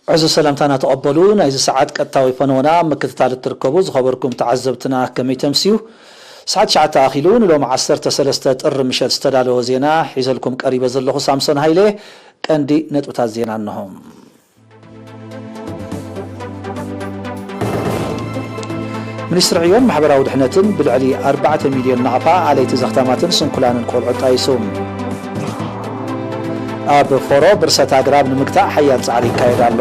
ዕዙዝ ሰላምታና ተቐበሉ። ናይዚ ሰዓት ቀጥታዊ ፈነወና ኣብ ምክትታል እትርከቡ ዝኸበርኩም ተዓዘብትና ከመይ ተምስዩ? ሰዓት ትሽዓተ ኣኺሉ ንሎሚ ዓሰርተ ሰለስተ ጥሪ ምሸት ዝተዳለወ ዜና ሒዘልኩም ቀሪበ ዘለኹ ሳምሶን ሃይለ። ቀንዲ ነጥብታት ዜና እንሆ። ሚኒስትሪ ዕዮን ማሕበራዊ ድሕነትን ብልዕሊ ኣርባዕተ ሚልዮን ናቕፋ ኣለይቲ ዘኽታማትን ስንኩላንን ቆልዑ ጣይሱ። ኣብ ፎሮ ብርሰት ኣግራብ ንምግታእ ሓያል ጻዕሪ ይካየድ ኣሎ።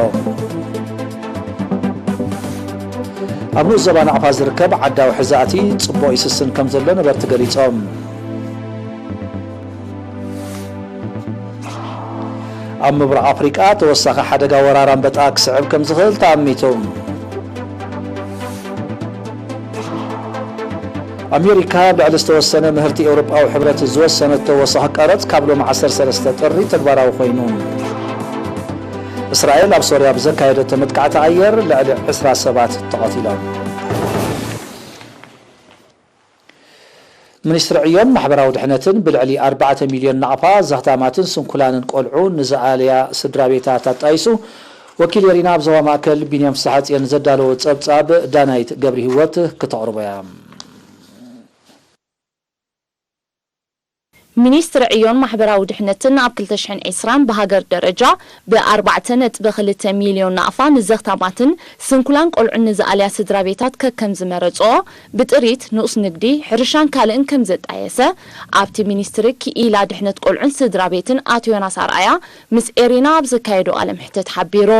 ኣብ ንኡስ ዞባ ናቕፋ ዝርከብ ዓዳዊ ሕዛእቲ ጽቡቕ ይስስን ከም ዘሎ ነበርቲ ገሊጾም። ኣብ ምብራቕ ኣፍሪቃ ተወሳኺ ሓደጋ ወራር ኣንበጣ ክስዕብ ከም ዝኽእል ተኣሚቱ። ኣሜሪካ ኣብ ልዕሊ ዝተወሰነ ምህርቲ ኤውሮጳዊ ሕብረት ዝወሰነቶ ወሳኺ ቀረጽ ካብ ሎሚ ዓሰርተ ሰለስተ ጥሪ ተግባራዊ ኮይኑ። እስራኤል ኣብ ሶርያ ብዘካየደቶ መጥቃዕቲ ኣየር ልዕሊ ዕስራ ሰባት ተቐቲሎም። ሚኒስትሪ ዕዮን ማሕበራዊ ድሕነትን ብልዕሊ ኣርባዕተ ሚልዮን ናቕፋ ዘኽታማትን ስንኩላንን ቆልዑ ንዝኣልያ ስድራ ቤታት ኣጣይሱ። ወኪል ኤሪና ኣብ ዞባ ማእከል ቢንያም ፍስሓጽዮን ዘዳለዎ ጸብጻብ ዳናይት ገብሪ ህይወት ክተቕርቦ እያ። ሚኒስትሪ ዕዮን ማሕበራዊ ድሕነትን ኣብ ክልተ ሽሕን ዕስራን ብሃገር ደረጃ ብኣርባዕተ ነጥቢ ክልተ ሚልዮን ናቕፋ ንዘኽታማትን ስንኩላን ቆልዑን ንዝኣልያ ስድራ ቤታት ከከም ዝመረጽኦ ብጥሪት፣ ንኡስ ንግዲ፣ ሕርሻን ካልእን ከም ዘጣየሰ ኣብቲ ሚኒስትሪ ክኢላ ድሕነት ቆልዑን ስድራ ቤትን ኣቶ ዮናስ ኣርኣያ ምስ ኤሪና ኣብ ዘካየዶ ቃለ መሕትት ሓቢሩ።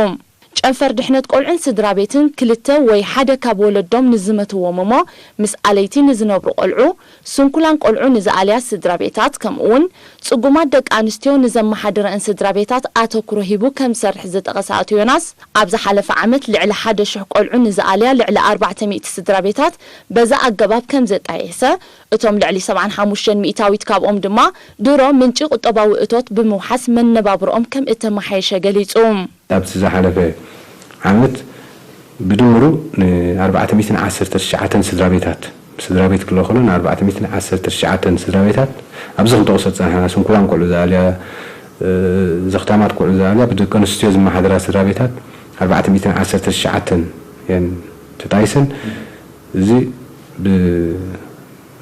ጨንፈር ድሕነት ቆልዑን ስድራ ቤትን ክልተ ወይ ሓደ ካብ ወለዶም ንዝመትዎም እሞ ምስ ኣለይቲ ንዝነብሩ ቆልዑ፣ ስንኩላን ቆልዑ ንዝኣልያ ስድራ ቤታት፣ ከምኡውን ጽጉማት ደቂ ኣንስትዮ ንዘመሓድረአን ስድራ ቤታት ኣተኩሮ ሂቡ ከም ዝሰርሕ ዝጠቐሰ ኣቶ ዮናስ፣ ኣብ ዝሓለፈ ዓመት ልዕሊ ሓደ ሽሕ ቆልዑ ንዝኣልያ ልዕሊ ኣርባዕተ ሚእቲ ስድራ ቤታት በዚ ኣገባብ ከም ዘጣየሰ፣ እቶም ልዕሊ ሰብዓን ሓሙሽተን ሚእታዊት ካብኦም ድማ ድሮ ምንጪ ቁጠባዊ እቶት ብምውሓስ መነባብሮኦም ከም እተመሓየሸ ገሊጹ። ኣብቲ ዝሓለፈ ዓመት ብድምሩ ን ኣርባዕተ ሚእትን ዓሰርተ ትሽዓተን ስድራ ቤታት፣ ስድራ ቤት ክሎ ከሎ ን ኣርባዕተ ሚእትን ዓሰርተ ትሽዓተን ስድራ ቤታት፣ ኣብዚ ክንጠቕሶ ዝጸናሕና ስንኩላን ቆልዑ ዝኣልያ፣ እ፣ ዘኽታማት ቆልዑ ዝኣልያ፣ ብደቂ ኣንስትዮ ዝመሓደራ ስድራ ቤታት ኣርባዕተ ሚእትን ዓሰርተ ትሽዓተን እየን ተጣይሰን። እዚ ብ-፣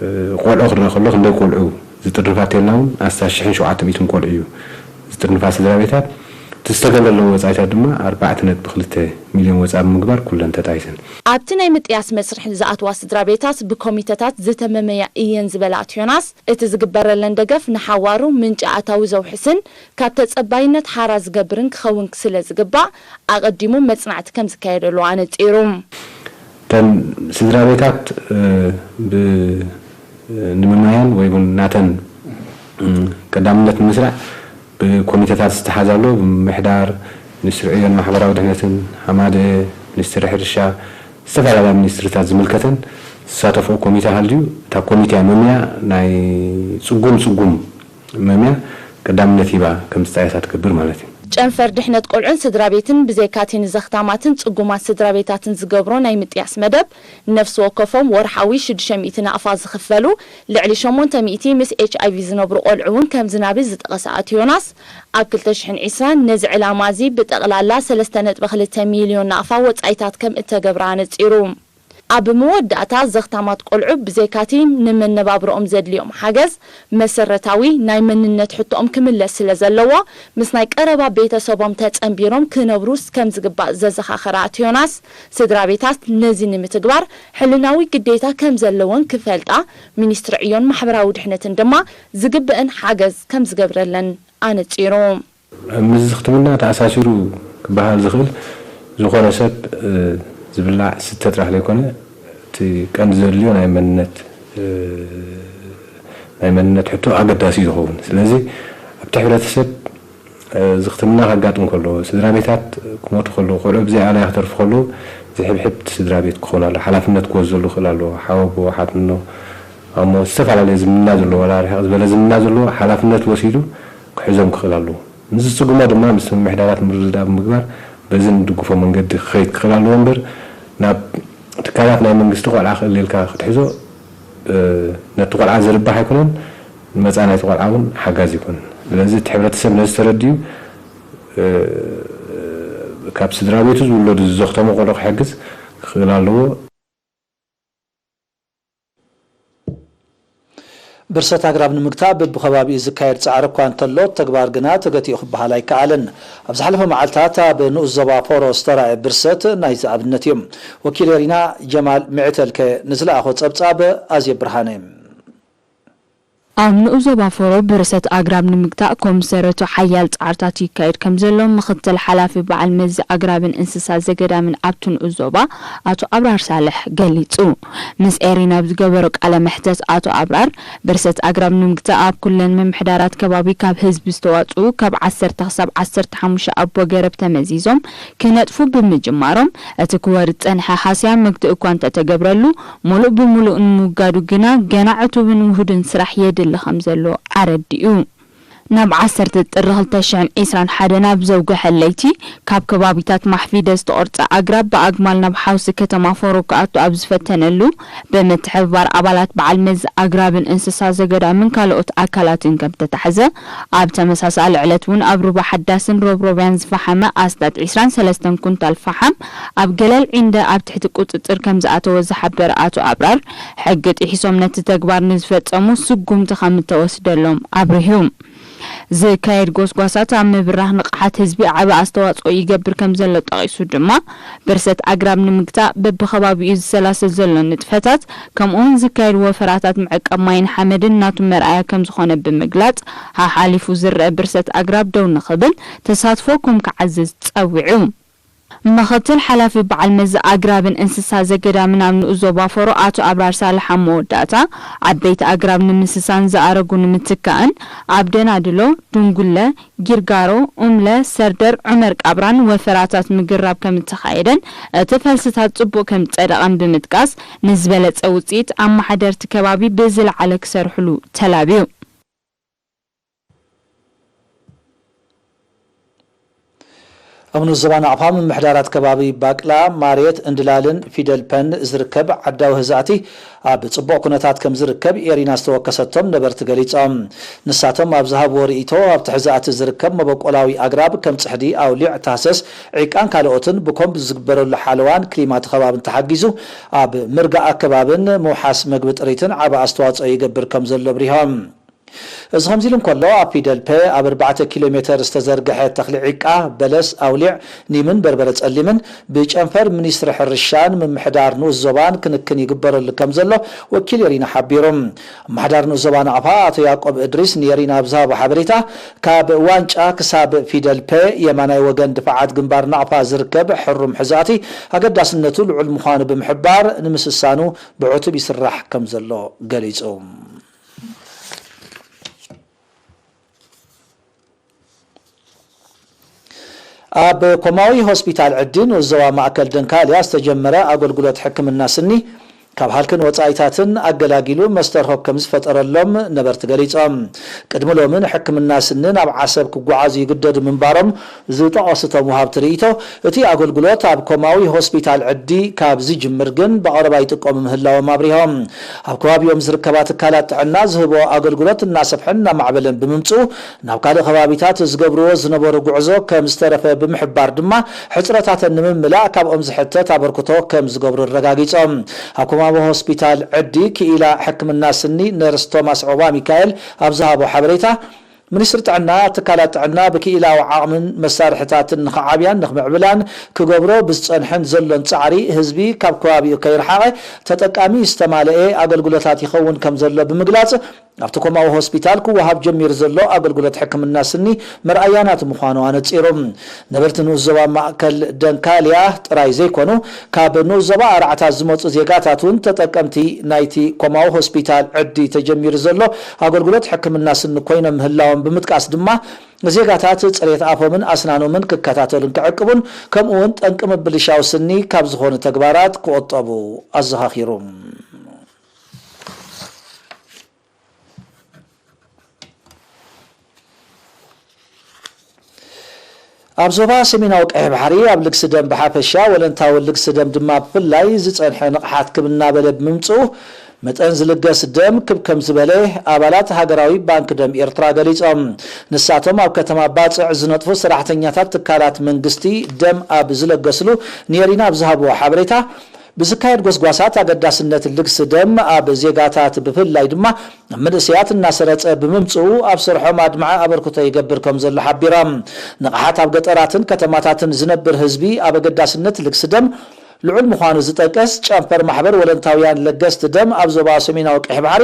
እ፣ ቆልዑ ክረአ ከሎ ክንደይ ቆልዑ ዝጥርንፋ እንተልና እውን ኣስታት ሽሕን ሸውዓተ ሚእትን ቆልዑ እዩ ዝጥርንፋ ስድራ ቤታት። እቲ ዝተገብረሎም ወጻኢታት ድማ ኣርባዕተ ነጥቢ ክልተ ሚልዮን ወጻኢ ብምግባር ኩለን ተጣይሰን። ኣብቲ ናይ ምጥያስ መስርሕ ዝኣትዋ ስድራ ቤታት ብኮሚተታት ዝተመመያ እየን ዝበላ ኣቶ ዮናስ፣ እቲ ዝግበረለን ደገፍ ንሓዋሩ ምንጪ ኣታዊ ዘውሕስን ካብ ተጸባይነት ሓራ ዝገብርን ክኸውን ስለ ዝግባእ ኣቐዲሙ መጽናዕቲ ከም ዝካየደሉ ኣነጺሩ። እተን ስድራ ቤታት፣ እ፣ ብ-፣ ንምምያያን ወይ እውን ናተን፣ እ፣ ቀዳምነት ንምስራዕ ብኮሚተታት ዝተሓዝ ኣሎ። ብምምሕዳር፣ ሚኒስትሪ ዕዮን ማሕበራዊ ድሕነትን፣ ሃማደ፣ ሚኒስትሪ ሕርሻ፣ ዝተፈላለያ ሚኒስትሪታት ዝምልከተን ዝሳተፍኦ ኮሚተ ሃልዩ፣ እታ ኮሚተ እያ መምያ ናይ ጽጉም ጽጉም መምያ ቀዳምነት ሂባ ከም ዝጣየሳ ትገብር ማለት እዩ። ጨንፈር ድሕነት ቆልዑን ስድራ ቤትን ብዘይካቲ ንዘኽታማትን ጽጉማት ስድራ ቤታትን ዝገብሮ ናይ ምጥያስ መደብ፣ ነፍሲ ወከፎም ወርሓዊ ሽዱሽተ ሚእቲ ናቕፋ ዝኽፈሉ ልዕሊ ሸሞንተ ሚእቲ ምስ ኤች ኣይ ቪ ዝነብሩ ቆልዑ እውን ከምዚ ናብል ዝጠቐሰ ኣቶ ዮናስ፣ ኣብ ክልተ ሽሕን ዕስራን ነዚ ዕላማ እዚ ብጠቕላላ ሰለስተ ነጥቢ ክልተ ሚልዮን ናቕፋ ወጻኢታት ከም እተገብረ ኣነጺሩ። ኣብ መወዳእታ ዘኽታማት ቆልዑ ብዘይካቲ ንመነባብሮኦም ዘድልዮም ሓገዝ፣ መሰረታዊ ናይ መንነት ሕቶኦም ክምለስ ስለ ዘለዎ፣ ምስ ናይ ቀረባ ቤተሰቦም ተጸንቢሮም ክነብሩ ከም ዝግባእ ዘዘኻኸረ ኣቶ ዮናስ፣ ስድራ ቤታት ነዚ ንምትግባር ሕልናዊ ግዴታ ከም ዘለወን ክፈልጣ፣ ሚኒስትሪ ዕዮን ማሕበራዊ ድሕነትን ድማ ዝግብእን ሓገዝ ከም ዝገብረለን ኣነጺሩ። ምስዚ ዝኽትምና ተኣሳሲሩ ክበሃል ዝኽእል፣ ዝኾነ ሰብ፣ እ፣ ዝብላዕ ዝስተ ጥራሕ ዘይኮነ፣ እቲ ቀንዲ ዘድልዮ ናይ መንነት፣ እ፣ ናይ መንነት ሕቶ ኣገዳሲ እዩ ዝኸውን። ስለዚ ኣብቲ ሕብረተሰብ፣ እ፣ ዝኽትምና ከጋጥም ከሎ፣ ስድራ ቤታት ክሞቱ ከለዉ፣ ቆልዑ ብዘይ ኣላያ ክተርፉ ከለዉ፣ ዝሕብሕብ እቲ ስድራ ቤት ክኸውን ኣሎ። ሓላፍነት ክወስደሉ ክኽእል ኣለዎ። ሓወቦ፣ ሓትኖ፣ ኣሞ ዝተፈላለየ ዝምድና ዘለዎ፣ ዋላ ርሕቕ ዝበለ ዝምድና ዘለዎ ሓላፍነት ወሲዱ ክሕዞም ክኽእል ኣለዎ። ምስ ዝጽግሞ ድማ ምስ ምምሕዳራት ምርድዳእ ብምግባር በዚ ንድግፎ መንገዲ ክኸይድ ክኽእል ኣለዎ እምበር፣ ናብ ትካላት ናይ መንግስቲ ቆልዓ ክእል ኢልካ ክትሕዞ፣ እ፣ ነቲ ቆልዓ ዝርባሕ ኣይኮነን፣ ንመጻኢ ናይቲ ቆልዓ እውን ሓጋዚ ኣይኮነን። ስለዚ እቲ ሕብረተሰብ ነዚ ተረዲኡ፣ እ፣ ካብ ስድራ ቤቱ ዝውለዱ ዘኽተሙ ቆልዑ ክሕግዝ ክኽእል ኣለዎ። ብርሰት ኣግራብ ንምግታእ በብኸባቢኡ ዝካየድ ጻዕሪ እኳ እንተሎ፣ ተግባር ግና ተገቲኡ ክበሃል ኣይከኣልን። ኣብ ዝሓለፈ መዓልታት ኣብ ንኡስ ዞባ ፎሮ ዝተራእየ ብርሰት ናይዚ ኣብነት እዩ። ወኪል ኤሪና ጀማል ምዕተልከ ንዝለኣኾ ጸብጻብ ኣዜ ብርሃነ። ኣብ ንኡስ ዞባ ፎሮ ብርሰት ኣግራብ ንምግታእ ከም ዝሰረቱ ሓያል ጻዕርታት ይካየድ ከም ዘሎ ምኽትል ሓላፊ በዓል መዚ ኣግራብን እንስሳ ዘገዳምን ኣብቲ ንኡስ ዞባ ኣቶ ኣብራር ሳልሕ ገሊጹ። ምስ ኤሪና ኣብ ዝገበሮ ቃለ መሕተት ኣቶ ኣብራር፣ ብርሰት ኣግራብ ንምግታእ ኣብ ኩለን ምምሕዳራት ከባቢ ካብ ህዝቢ ዝተዋጽኡ ካብ ዓሰርተ ክሳብ ዓሰርተ ሓሙሽተ ኣቦ ገረብ ተመዚዞም ክነጥፉ ብምጅማሮም፣ እቲ ክወርድ ዝጸንሐ ሃስያ መግትኢ እኳ እንተተገብረሉ፣ ሙሉእ ብሙሉእ ንምውጋዱ ግና ገና ዕቱብን ውሁድን ስራሕ የድሊ ከም ዘሎ ኣረዲኡ። ናብ ዓሰርተ ጥሪ ክልተ ሽሕን ዕስራን ሓደን ኣብ ዘውግሐ ለይቲ፣ ካብ ከባቢታት ማሕፊደ ዝተቖርጸ ኣግራብ ብኣግማል ናብ ሓውሲ ከተማ ፎሮ ክኣቱ ኣብ ዝፈተነሉ፣ ብምትሕብባር ኣባላት በዓል መዚ ኣግራብን እንስሳ ዘገዳምን ካልኦት ኣካላትን ከም ተታሕዘ፣ ኣብ ተመሳሳሊ ዕለት እውን ኣብ ሩባ ሓዳስን ሮብሮብያን ዝፈሓመ ኣስታት ዕስራን ሰለስተን ኩንታል ፈሓም ኣብ ገለል ዒንደ ኣብ ትሕቲ ቁጽጽር ከም ዝኣተወ ዝሓበረ ኣቶ ኣብራር፣ ሕጊ ጥሒሶም ነቲ ተግባር ንዝፈጸሙ ስጉምቲ ከም እተወስደሎም ኣብሪሁ። ዝካየድ ጎስጓሳት ኣብ ምብራህ ንቕሓት ህዝቢ ዓቢ ኣስተዋጽኦ ይገብር ከም ዘሎ ጠቒሱ ድማ፣ ብርሰት ኣግራብ ንምግታእ በብኸባቢኡ ዝሰላሰል ዘሎ ንጥፈታት፣ ከምኡውን ዝካየድ ወፈራታት ምዕቃብ ማይን ሓመድን ናቱ መርኣያ ከም ዝኾነ ብምግላጽ፣ ሓሓሊፉ ዝረአ ብርሰት ኣግራብ ደው ንኽብል ተሳትፎ ከም ክዓዝዝ ጸዊዑ። ምኽትል ሓላፊ በዓል መዚ ኣግራብን እንስሳ ዘገዳምን ኣብ ንኡስ ዞባ ፎሮ ኣቶ ኣብራር ሳልሕ ኣብ መወዳእታ፣ ዓበይቲ ኣግራብ ንምስሳን ዝኣረጉ ንምትካእን ኣብ ደናድሎ፣ ድንጉለ፣ ጊርጋሮ፣ ኡምለ፣ ሰርደር፣ ዑመር ቃብራን ወፈራታት ምግራብ ከም እተኻየደን እቲ ፈልስታት ጽቡቕ ከም ዝጸደቐን ብምጥቃስ፣ ንዝበለጸ ውጽኢት ኣመሓደርቲ ከባቢ ብዝለዓለ ክሰርሕሉ ተላብዩ። ኣብ ንኡስ ዞባ ናቕፋ ምምሕዳራት ከባቢ ባቅላ፣ ማሬት፣ እንድላልን ፊደል ፐን ዝርከብ ዓዳዊ ህዛእቲ ኣብ ጽቡቕ ኩነታት ከም ዝርከብ ኤሪና ዝተወከሰቶም ነበርቲ ገሊጾም። ንሳቶም ኣብ ዝሃብዎ ርእይቶ፣ ኣብቲ ህዛእቲ ዝርከብ መበቆላዊ ኣግራብ ከም ጽሕዲ፣ ኣውሊዕ፣ ታህሰስ፣ ዒቃን ካልኦትን ብኮምብ ዝግበረሉ ሓለዋን ክሊማት ከባብን ተሓጊዙ ኣብ ምርጋእ ኣከባብን ምውሓስ መግቢ ጥሪትን ዓቢ ኣስተዋጽኦ ይገብር ከም ዘሎ ኣብሪሆም። እዚ ከምዚ ኢሉ እንከሎ፣ ኣብ ፊደል ፐ ኣብ ኣርባዕተ ኪሎ ሜተር ዝተዘርግሐ ተኽሊ ዒቃ፣ በለስ፣ ኣውሊዕ፣ ኒምን በርበረ ጸሊምን ብጨንፈር ሚኒስትሪ ሕርሻን ምምሕዳር ንኡስ ዞባን ክንክን ይግበረሉ ከም ዘሎ ወኪል ኤሪና ሓቢሩ። ኣመሓዳሪ ንኡስ ዞባ ናቕፋ ኣቶ ያዕቆብ እድሪስ ንኤሪና ኣብ ዝሃቦ ሓበሬታ፣ ካብ ዋንጫ ክሳብ ፊደል ፐ የማናይ ወገን ድፋዓት ግንባር ናቕፋ ዝርከብ ሕሩም ሕዛእቲ ኣገዳስነቱ ልዑል ምዃኑ ብምሕባር፣ ንምስሳኑ ብዕቱብ ይስራሕ ከም ዘሎ ገሊጹ። ኣብ ኮማዊ ሆስፒታል ዕዲ ንኡስ ዞባ ማእከል ደንካልያ ዝተጀመረ ኣገልግሎት ሕክምና ስኒ ካብ ሃልክን ወጻኢታትን ኣገላጊሉ መስተርሆ ከም ዝፈጠረሎም ነበርቲ ገሊጾም። ቅድሚ ሎሚ ንሕክምና ስኒ ናብ ዓሰብ ክጓዓዙ ይግደዱ ምንባሮም ዝጠቐሱ እቶም ወሃብቲ ርእይቶ፣ እቲ ኣገልግሎት ኣብ ኮማዊ ሆስፒታል ዕዲ ካብ ዝጅምር ግን ብቐረባ ይጥቀሙ ምህላዎም ኣብሪሆም። ኣብ ከባቢኦም ዝርከባ ትካላት ጥዕና ዝህቦ ኣገልግሎት እናሰፍሐን እናማዕበለን ብምምፅኡ፣ ናብ ካልእ ከባቢታት ዝገብርዎ ዝነበሩ ጉዕዞ ከም ዝተረፈ ብምሕባር ድማ፣ ሕፅረታተን ንምምላእ ካብኦም ዝሕተት ኣበርክቶ ከም ዝገብሩ ኣረጋጊፆም። ኣብ ኮማቦ ሆስፒታል ዕዲ ክኢላ ሕክምና ስኒ ነርስ ቶማስ ዑባ ሚካኤል ኣብ ዝሃቦ ሓበሬታ፣ ሚኒስትሪ ጥዕና፣ ትካላት ጥዕና ብክኢላዊ ዓቕምን መሳርሕታትን ንኽዓብያን ንኽምዕብላን ክገብሮ ብዝጸንሐን ዘሎን ጻዕሪ፣ ህዝቢ ካብ ከባቢኡ ከይረሓቐ ተጠቃሚ ዝተማልኤ ኣገልግሎታት ይኸውን ከም ዘሎ ብምግላጽ፣ ኣብቲ ኮማዊ ሆስፒታል ክወሃብ ጀሚሩ ዘሎ ኣገልግሎት ሕክምና ስኒ መርኣያ ናቲ ምዃኑ ኣነጺሩ። ነበርቲ ንኡስ ዞባ ማእከል ደንካልያ ጥራይ ዘይኮኑ፣ ካብ ንኡስ ዞባ ኣርዓታት ዝመጹ ዜጋታት እውን ተጠቀምቲ ናይቲ ኮማዊ ሆስፒታል ዕዲ ተጀሚሩ ዘሎ ኣገልግሎት ሕክምና ስኒ ኮይኖም ምህላዎም ብምጥቃስ ድማ፣ ዜጋታት ጽሬት ኣፎምን ኣስናኖምን ክከታተሉን ክዕቅቡን፣ ከምኡ እውን ጠንቂ ምብልሻው ስኒ ካብ ዝኾኑ ተግባራት ክቑጠቡ ኣዘኻኺሩ። ኣብ ዞባ ሰሜናዊ ቀይሕ ባሕሪ ኣብ ልግሲ ደም ብሓፈሻ፣ ወለንታዊ ልግሲ ደም ድማ ብፍላይ ዝጸንሐ ንቕሓት ክብ እናበለ ብምምጽኡ፣ መጠን ዝልገስ ደም ክብ ከም ዝበለ ኣባላት ሃገራዊ ባንክ ደም ኤርትራ ገሊጾም። ንሳቶም ኣብ ከተማ ባጽዕ ዝነጥፉ ሰራሕተኛታት ትካላት መንግስቲ ደም ኣብ ዝለገስሉ ኔሪና ኣብ ዝሃብዎ ሓበሬታ፣ ብዝካየድ ጎስጓሳት ኣገዳስነት ልግሲ ደም ኣብ ዜጋታት ብፍላይ ድማ ኣብ መንእሰያት እናሰረጸ ብምምጽኡ ኣብ ስርሖም ኣድማዒ ኣበርክቶ ይገብር ከም ዘሎ ሓቢሮም። ንቕሓት ኣብ ገጠራትን ከተማታትን ዝነብር ህዝቢ ኣብ ኣገዳስነት ልግሲ ደም ልዑል ምዃኑ ዝጠቅስ ጨንፈር ማሕበር ወለንታውያን ለገስቲ ደም ኣብ ዞባ ሰሜናዊ ቀይሕ ባሕሪ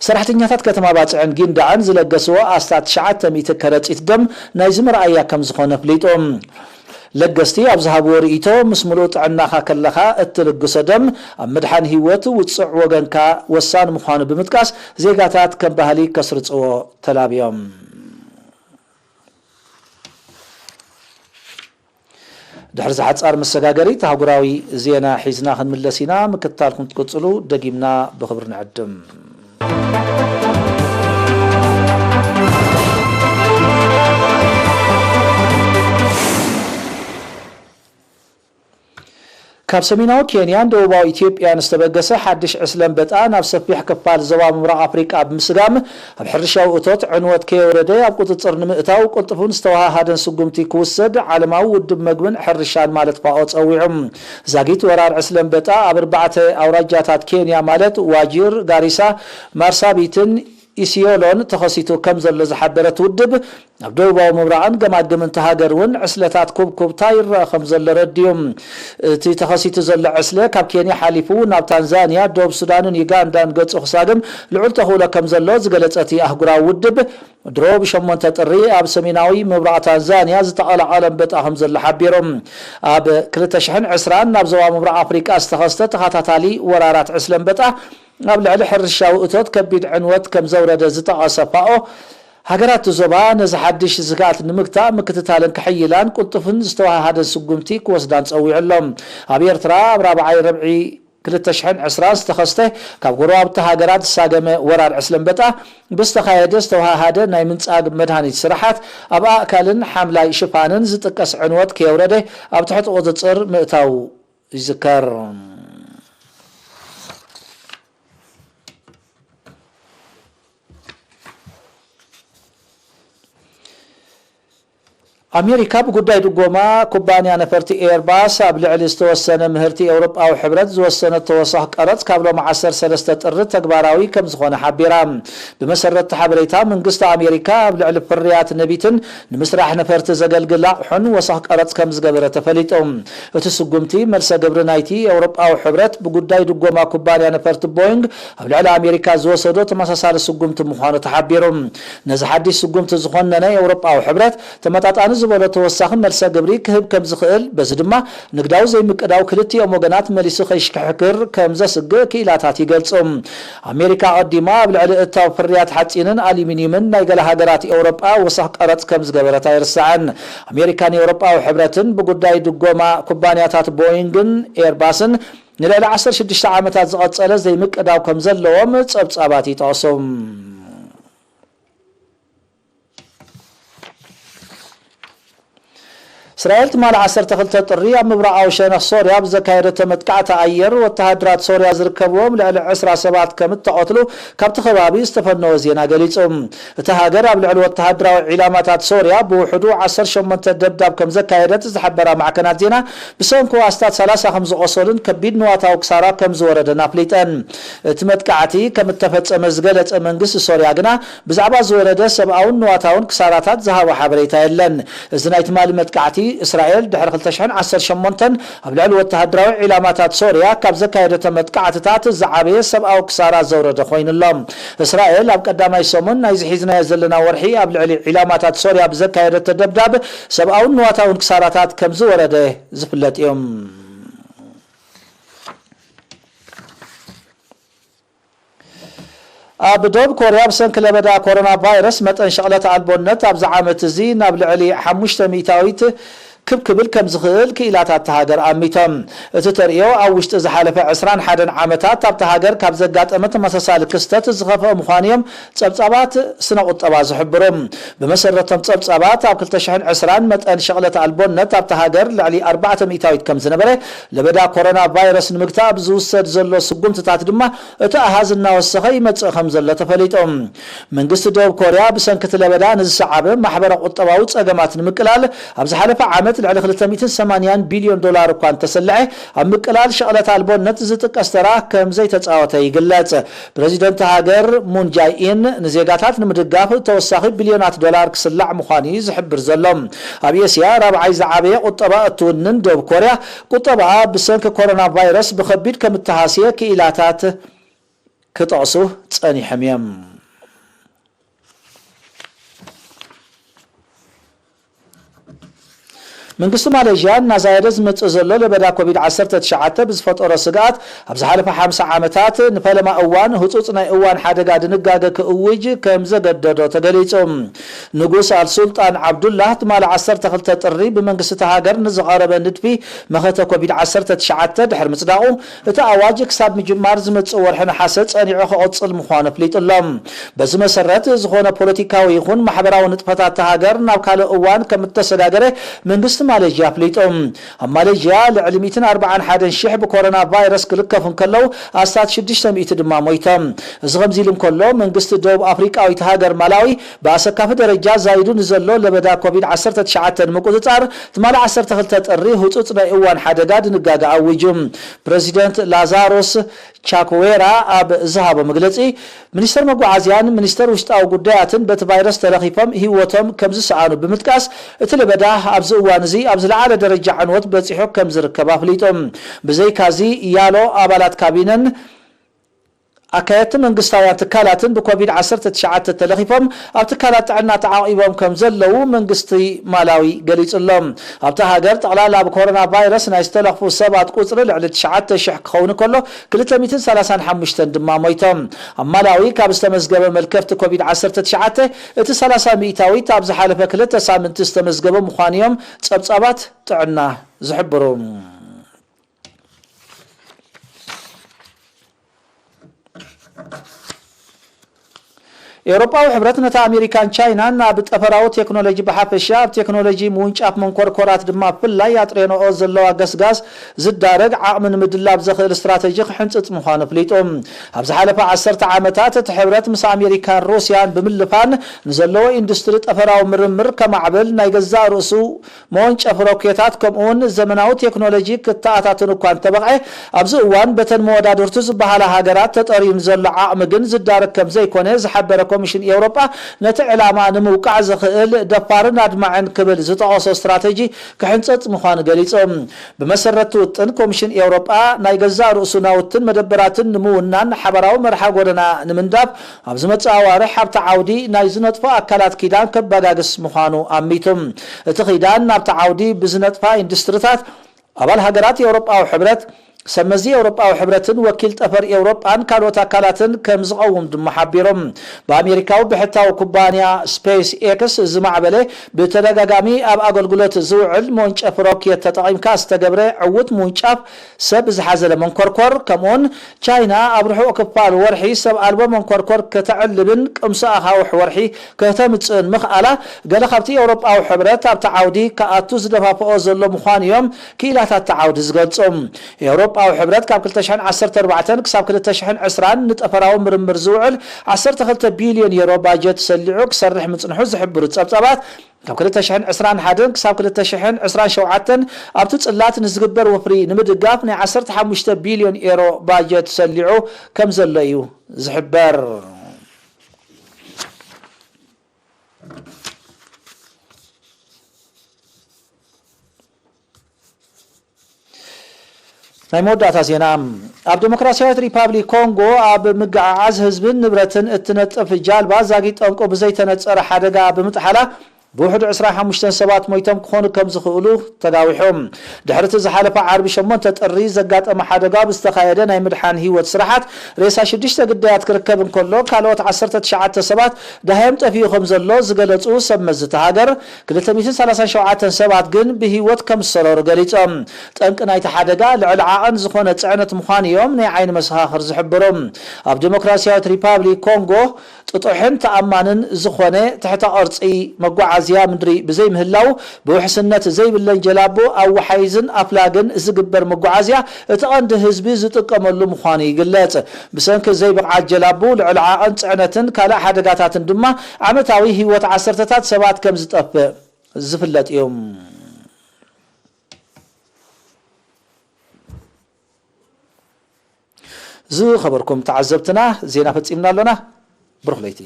ሰራሕተኛታት ከተማ ባጽዕን ጊንዳዕን ዝለገስዎ ኣስታት ትሽዓተ ሚእቲ ከረጺት ደም ናይዚ መርኣያ ከም ዝኾነ ኣፍሊጡ። ለገስቲ ኣብ ዝሃብዎ ርእይቶ፣ ምስ ምሉእ ጥዕናኻ ከለኻ እትልግሶ ደም ኣብ ምድሓን ህይወት ውጹዕ ወገንካ ወሳኒ ምዃኑ ብምጥቃስ፣ ዜጋታት ከም ባህሊ ከስርጽዎ ተላብዮም። ድሕሪ ዝሓጻር መሰጋገሪት ኣህጉራዊ ዜና ሒዝና ክንምለስ ኢና። ምክትታልኩም ትቅጽሉ ደጊምና ብኽብሪ ንዕድም። ካብ ሰሜናዊ ኬንያን ደቡባዊ ኢትዮጵያን ዝተበገሰ ሓድሽ ዕስለ ኣንበጣ ናብ ሰፊሕ ክፋል ዞባ ምብራቕ ኣፍሪቃ ብምስጋም፣ ኣብ ሕርሻዊ እቶት ዕንወት ከየውረደ ኣብ ቁጽጽር ንምእታው ቅልጡፍን ዝተወሃሃደን ስጉምቲ ክውሰድ ዓለማዊ ውድብ መግብን ሕርሻን ማለት ፋኦ ጸዊዑ። ዛጊት ወራር ዕስለ ኣንበጣ ኣብ ኣርባዕተ ኣውራጃታት ኬንያ ማለት ዋጂር፣ ጋሪሳ፣ ማርሳቢትን ኢሲዮሎን ተኸሲቱ ከም ዘሎ ዝሓበረት ውድብ፣ ኣብ ደቡባዊ ምብራቕን ገማግምን እታ ሃገር እውን ዕስለታት ኩብኩብታ ይረአ ከም ዘሎ ረድዩ። እቲ ተኸሲቱ ዘሎ ዕስለ ካብ ኬንያ ሓሊፉ ናብ ታንዛንያ፣ ደቡብ ሱዳንን ዩጋንዳን ገጹ ክሳግም ልዑል ተኽእሎ ከም ዘሎ ዝገለጸ እቲ ኣህጉራዊ ውድብ፣ ድሮ ብሸሞንተ ጥሪ ኣብ ሰሜናዊ ምብራቕ ታንዛንያ ዝተቐላቐለ ኣንበጣ ከም ዘሎ ሓቢሩ። ኣብ ክልተ ሽሕን ዕስራን ናብ ዞባ ምብራቕ ኣፍሪቃ ዝተኸስተ ተኸታታሊ ወራራት ዕስለ ኣንበጣ፣ ኣብ ልዕሊ ሕርሻዊ እቶት ከቢድ ዕንወት ከም ዘውረደ ዝጠቐሰ ፋኦ፣ ሃገራት ዞባ ነዚ ሓድሽ ስግኣት ንምግታእ ምክትታለን ክሕይላን ቅልጡፍን ዝተወሃሃደን ስጉምቲ ክወስዳን ጸዊዑ ኣሎ። ኣብ ኤርትራ ኣብ ራብዓይ ርብዒ ክልተ ሽሕን ዕስራን ዝተኸስተ ካብ ጎረባብቲ ሃገራት ዝሳገመ ወራር ዕስለ ኣንበጣ ብዝተኻየደ ዝተወሃሃደ ናይ ምንጻግ መድሃኒት ስራሓት ኣብ ኣእካልን ሓምላይ ሽፋንን ዝጥቀስ ዕንወት ከየውረደ ኣብ ትሕቲ ቁጽጽር ምእታው ይዝከር። ኣሜሪካ ብጉዳይ ድጎማ ኩባንያ ነፈርቲ ኤርባስ ኣብ ልዕሊ ዝተወሰነ ምህርቲ ኤውሮጳዊ ሕብረት ዝወሰነ ተወሳኺ ቀረጽ ካብ ሎሚ ዓሰርተ ሰለስተ ጥሪ ተግባራዊ ከም ዝኾነ ሓቢራ። ብመሰረት እቲ ሓበሬታ፣ መንግስቲ ኣሜሪካ ኣብ ልዕሊ ፍርያት ነቢትን ንምስራሕ ነፈርቲ ዘገልግል ኣቕሑን ወሰኽ ቀረጽ ከም ዝገበረ ተፈሊጡ። እቲ ስጉምቲ፣ መልሰ ግብሪ ናይቲ ኤውሮጳዊ ሕብረት ብጉዳይ ድጎማ ኩባንያ ነፈርቲ ቦይንግ ኣብ ልዕሊ ኣሜሪካ ዝወሰዶ ተመሳሳሊ ስጉምቲ ምዃኑ ተሓቢሩ። ነዚ ሓድሽ ስጉምቲ ዝኾነነ ኤውሮጳዊ ሕብረት፣ ተመጣጣኒ ዝበሎ ተወሳኺ መልሰ ግብሪ ክህብ ከም ዝኽእል፣ በዚ ድማ ንግዳዊ ዘይምቅዳው ክልቲኦም ወገናት መሊሱ ከይሽክሕክር ከም ዘስግእ ክኢላታት ይገልጹ። ኣሜሪካ ኣቐዲማ ኣብ ልዕሊ እታው ፍርያት ሓጺንን ኣሉሚንዩምን ናይ ገለ ሃገራት ኤውሮጳ ወሰኽ ቀረጽ ከም ዝገበረት ኣይርሳዕን። ኣሜሪካን ኤውሮጳዊ ሕብረትን ብጉዳይ ድጎማ ኩባንያታት ቦይንግን ኤርባስን ንልዕሊ ዓሰርተ ሽዱሽተ ዓመታት ዝቐጸለ ዘይምቅዳው ከም ዘለዎም ጸብጻባት ይጠቕሱ። እስራኤል ትማሊ ዓሰርተ ክልተ ጥሪ ኣብ ምብራቓዊ ሸነኽ ሶርያ ብዘካየደቶ መጥቃዕቲ ኣየር፣ ወተሃደራት ሶርያ ዝርከብዎም ልዕሊ ዕስራ ሰባት ከም እተቐትሉ ካብቲ ከባቢ ዝተፈነወ ዜና ገሊጹ። እታ ሃገር ኣብ ልዕሊ ወተሃደራዊ ዒላማታት ሶርያ ብውሕዱ ዓሰርተ ሸሞንተ ደብዳብ ከም ዘካየደት ዝሓበራ ማዕከናት ዜና፣ ብሰንኩ ኣስታት ሰላሳ ከም ዝቖሰሉን ከቢድ ንዋታዊ ክሳራ ከም ዝወረደን ኣፍሊጠን። እቲ መጥቃዕቲ ከም እተፈጸመ ዝገለጸ መንግስቲ ሶርያ ግና፣ ብዛዕባ ዝወረደ ሰብኣውን ንዋታውን ክሳራታት ዝሃቦ ሓበሬታ የለን። እዚ ናይ ትማሊ መጥቃዕቲ፣ እስራኤል ድሕሪ ክልተ ሽሕን ዓሰርተ ሸሞንተን ኣብ ልዕሊ ወተሃደራዊ ዒላማታት ሶርያ ካብ ዘካየደቶ መጥቃዕትታት ዝዓበየ ሰብኣዊ ክሳራ ዘውረደ ኮይኑ ኣሎ። እስራኤል ኣብ ቀዳማይ ሰሙን ናይዚ ሒዝናዮ ዘለና ወርሒ ኣብ ልዕሊ ዒላማታት ሶርያ ብዘካየደቶ ደብዳብ ሰብኣውን ንዋታውን ክሳራታት ከም ዝወረደ ዝፍለጥ እዩ። ኣብ ደቡብ ኮርያ ብሰንኪ ለበዳ ኮሮና ቫይረስ መጠን ሸቕለት ኣልቦነት ኣብዚ ዓመት እዚ ናብ ልዕሊ ሓሙሽተ ሚእታዊት ክብ ክብል ከም ዝኽእል ክኢላታት እታ ሃገር ኣሚቶም። እቲ ተርእዮ ኣብ ውሽጢ ዝሓለፈ ዕስራን ሓደን ዓመታት ኣብታ ሃገር ካብ ዘጋጠመ ተመሳሳሊ ክስተት ዝኸፍአ ምዃኑ እዮም ጸብጻባት ስነ ቁጠባ ዝሕብሩ። ብመሰረቶም ጸብጻባት ኣብ ክልተ ሽሕን ዕስራን መጠን ሸቕለት ኣልቦነት ኣብታ ሃገር ልዕሊ ኣርባዕተ ሚእታዊት ከም ዝነበረ፣ ለበዳ ኮሮና ቫይረስ ንምግታእ ብዝውሰድ ዘሎ ስጉምትታት ድማ እቲ ኣሃዝ እናወሰኸ ይመጽእ ከም ዘሎ ተፈሊጡ። መንግስቲ ደቡብ ኮርያ ብሰንኪ እቲ ለበዳ ንዝሰዓበ ማሕበረ ቁጠባዊ ጸገማት ንምቅላል ኣብ ዝሓለፈ ዓመት ልዕሊ ክልተ ሚእትን ሰማንያን ቢልዮን ዶላር እኳ እንተሰልዐ፣ ኣብ ምቅላል ሸቕለት ኣልቦነት ዝጥቀስ ተራ ከም ዘይተጻወተ ይግለጽ። ፕረዚደንት ሃገር ሙን ጃይ ኢን ንዜጋታት ንምድጋፍ ተወሳኺ ቢልዮናት ዶላር ክስላዕ ምዃኑ እዩ ዝሕብር ዘሎ። ኣብ ኤስያ ራብዓይ ዝዓበየ ቁጠባ እትውንን ደቡብ ኮርያ፣ ቁጠባኣ ብሰንኪ ኮሮና ቫይረስ ብኸቢድ ከም እተሃስየ ክኢላታት ክጠቕሱ ጸኒሖም እዮም። መንግስቲ ማሌዥያ እናዛየደ ዝመጽእ ዘሎ ለበዳ ኮቪድ ዓሰርተ ትሽዓተ ብዝፈጠሮ ስግኣት፣ ኣብ ዝሓለፈ ሓምሳ ዓመታት ንፈለማ እዋን ህጹጽ ናይ እዋን ሓደጋ ድንጋገ ክእውጅ ከም ዘገደዶ ተገሊጹ። ንጉስ ኣልሱልጣን ዓብዱላህ ትማሊ ዓሰርተ ክልተ ጥሪ ብመንግስቲ እታ ሃገር ንዝቐረበ ንድፊ መኸተ ኮቪድ ዓሰርተ ትሽዓተ ድሕሪ ምጽዳቑ፣ እቲ ኣዋጅ ክሳብ ምጅማር ዝመጽእ ወርሒ ነሓሰ ጸኒዑ ክቕጽል ምዃኑ ኣፍሊጡ ኣሎ። በዚ መሰረት፣ ዝኾነ ፖለቲካዊ ይኹን ማሕበራዊ ንጥፈታት እታ ሃገር ናብ ካልእ እዋን ከም እተሰጋገረ መንግስቲ ማሌዥያ ኣፍሊጡ። ኣብ ማሌዥያ ልዕሊ ሚእትን ኣርባዓን ሓደን ሽሕ ብኮሮና ቫይረስ ክልከፉ እንከለዉ፣ ኣስታት ሽዱሽተ ሚእቲ ድማ ሞይቶም። እዚ ከምዚ ኢሉ እንከሎ፣ መንግስቲ ደቡብ ኣፍሪቃዊት ሃገር ማላዊ ብኣሰካፊ ደረጃ ዛይዱ ንዘሎ ለበዳ ኮቪድ ዓሰርተ ትሽዓተ ንምቁጽጻር፣ ትማሊ ዓሰርተ ክልተ ጥሪ ህጹጽ ናይ እዋን ሓደጋ ድንጋገ ኣዊጁ። ፕረዚደንት ላዛሩስ ቻክዌራ ኣብ ዝሃቦ መግለጺ፣ ሚኒስተር መጓዓዝያን ሚኒስተር ውሽጣዊ ጉዳያትን በቲ ቫይረስ ተለኺፎም ህይወቶም ከም ዝሰኣኑ ብምጥቃስ፣ እቲ ለበዳ ኣብዚ እዋን እዚ ኣብ ዝለዓለ ደረጃ ዕንወት በጺሑ ከም ዝርከብ ኣፍሊጡ። ብዘይካዚ፣ ያሎ ኣባላት ካቢነን ኣካየድቲ መንግስታውያን ትካላትን ብኮቪድ ዓሰርተ ትሽዓተ ተለኺፎም ኣብ ትካላት ጥዕና ተዓቒቦም ከም ዘለዉ መንግስቲ ማላዊ ገሊጹ ኣሎ። ኣብታ ሃገር ጠቕላላ ብኮሮና ቫይረስ ናይ ዝተለኽፉ ሰባት ቁጽሪ ልዕሊ ትሽዓተ ሽሕ ክኸውን ከሎ፣ ክልተ ሚእትን ሰላሳን ሓሙሽተን ድማ ሞይቶም። ኣብ ማላዊ ካብ ዝተመዝገበ መልከፍቲ ኮቪድ ዓሰርተ ትሽዓተ፣ እቲ ሰላሳ ሚእታዊት ኣብ ዝሓለፈ ክልተ ሳምንቲ ዝተመዝገበ ምዃኑ እዮም ጸብጻባት ጥዕና ዝሕብሩ። ኤውሮጳዊ ሕብረት ነታ ኣሜሪካን ቻይናን ኣብ ጠፈራዊ ቴክኖሎጂ ብሓፈሻ፣ ኣብ ቴክኖሎጂ ምውንጫፍ መንኮርኮራት ድማ ብፍላይ ኣጥሬንኦ ዘለዋ ገስጋስ ዝዳረግ ዓቕሚ ንምድላብ ዘኽእል ስትራተጂ ክሕንጽጽ ምዃኑ ኣፍሊጡ። ኣብ ዝሓለፈ ዓሰርተ ዓመታት እቲ ሕብረት ምስ ኣሜሪካን ሩስያን ብምልፋን ንዘለዎ ኢንዱስትሪ ጠፈራዊ ምርምር ከማዕብል፣ ናይ ገዛእ ርእሱ መወንጨፊ ሮኬታት ከምኡውን ዘመናዊ ቴክኖሎጂ ክተኣታተን እኳ እንተበቕዐ፣ ኣብዚ እዋን በተን መወዳድርቱ ዝበሃላ ሃገራት ተጠርዩ ንዘሎ ዓቕሚ ግን ዝዳረግ ከም ዘይኮነ ዝሓበረ ኮሚሽን ኤውሮጳ፣ ነቲ ዕላማ ንምውቃዕ ዘኽእል ደፋርን ኣድማዕን ክብል ዝጠቐሶ ስትራተጂ ክሕንጸጽ ምዃኑ ገሊጹ። ብመሰረት እቲ ውጥን፣ ኮሚሽን ኤውሮጳ ናይ ገዛእ ርእሱ ናውትን መደበራትን ንምውናን ሓባራዊ መርሓ ጎደና ንምንዳፍ ኣብ ዝመጽእ ኣዋርሕ ኣብቲ ዓውዲ ናይ ዝነጥፎ ኣካላት ኪዳን ከበጋግስ ምዃኑ ኣሚቱ። እቲ ኪዳን ናብቲ ዓውዲ ብዝነጥፋ ኢንዱስትሪታት ኣባል ሃገራት ኤውሮጳዊ ሕብረት፣ ሰብ መዚ ኤውሮጳዊ ሕብረትን ወኪል ጠፈር ኤውሮጳን ካልኦት ኣካላትን ከም ዝቐውም ድማ ሓቢሮም። ብኣሜሪካዊ ብሕታዊ ኩባንያ ስፔስ ኤክስ ዝማዕበለ፣ ብተደጋጋሚ ኣብ ኣገልግሎት ዝውዕል መወንጨፊ ሮኬት ተጠቒምካ ዝተገብረ ዕዉት ምውንጫፍ ሰብ ዝሓዘለ መንኮርኮር፣ ከምኡውን ቻይና ኣብ ርሑቕ ክፋል ወርሒ ሰብ ኣልቦ መንኮርኮር ከተዕልብን ቅምሶ ኣኻውሕ ወርሒ ከተምጽእን ምኽኣላ፣ ገለ ካብቲ ኤውሮጳዊ ሕብረት ኣብቲ ዓውዲ ክኣቱ ዝደፋፍኦ ዘሎ ምዃኑ እዮም ክኢላታት እቲ ዓውዲ ዝገልጹ። ኤውሮጳዊ ሕብረት ካብ ክልተ ሽሕን ዓሰርተ ኣርባዕተን ክሳብ ክልተ ሽሕን ዕስራን ንጠፈራዊ ምርምር ዝውዕል ዓሰርተ ክልተ ቢልዮን ዩሮ ባጀት ሰሊዑ ክሰርሕ ምጽንሑ ዝሕብሩ ጸብጻባት፣ ካብ ክልተ ሽሕን ዕስራን ሓደን ክሳብ ክልተ ሽሕን ዕስራን ሸውዓተን ኣብቲ ጽላት ንዝግበር ወፍሪ ንምድጋፍ ናይ ዓሰርተ ሓሙሽተ ቢልዮን ኤሮ ባጀት ሰሊዑ ከም ዘሎ እዩ ዝሕበር። ናይ መወዳእታ ዜና። ኣብ ዲሞክራሲያዊት ሪፓብሊክ ኮንጎ ኣብ ምግዕዓዝ ህዝብን ንብረትን እትነጥፍ ጃልባ ዛጊ ጠንቁ ብዘይተነጸረ ሓደጋ ብምጥሓላ፣ ብውሕዱ ዕስራን ሓሙሽተን ሰባት ሞይቶም ክኾኑ ከም ዝኽእሉ ተጋዊሑ። ድሕሪ እቲ ዝሓለፈ ዓርቢ ሸሞንተ ጥሪ ዘጋጠመ ሓደጋ ብዝተኻየደ ናይ ምድሓን ህይወት ስራሓት፣ ሬሳ ሽዱሽተ ግዳያት ክርከብ እንከሎ፣ ካልኦት ዓሰርተ ትሽዓተ ሰባት ደሃዮም ጠፊኡ ከም ዘሎ ዝገለጹ ሰብ መዚ እታ ሃገር፣ ክልተ ሚእትን ሰላሳን ሸውዓተን ሰባት ግን ብህይወት ከም ዝሰረሩ ገሊጾም። ጠንቂ ናይቲ ሓደጋ ልዕሊ ዓቐን ዝኾነ ጽዕነት ምዃኑ እዮም ናይ ዓይኒ መሰኻኽር ዝሕብሩ። ኣብ ዲሞክራሲያዊት ሪፓብሊክ ኮንጎ ጥጡሕን ተኣማንን ዝኾነ ትሕተ ቅርጺ መጓዓዝያ ምድሪ ብዘይምህላው፣ ብውሕስነት ዘይብለን ጀላቡ ኣብ ወሓይዝን ኣፍላግን ዝግበር መጓዓዝያ እቲ ቀንዲ ህዝቢ ዝጥቀመሉ ምዃኑ ይግለጽ። ብሰንኪ ዘይብቕዓት ጀላቡ፣ ልዕሊ ዓቐን ጽዕነትን ካልእ ሓደጋታትን ድማ ዓመታዊ ህይወት ዓሰርተታት ሰባት ከም ዝጠፍእ ዝፍለጥ እዩ። ዝኸበርኩም ተዓዘብትና፣ ዜና ፈጺምና ኣሎና። ብሩኽ ለይቲ።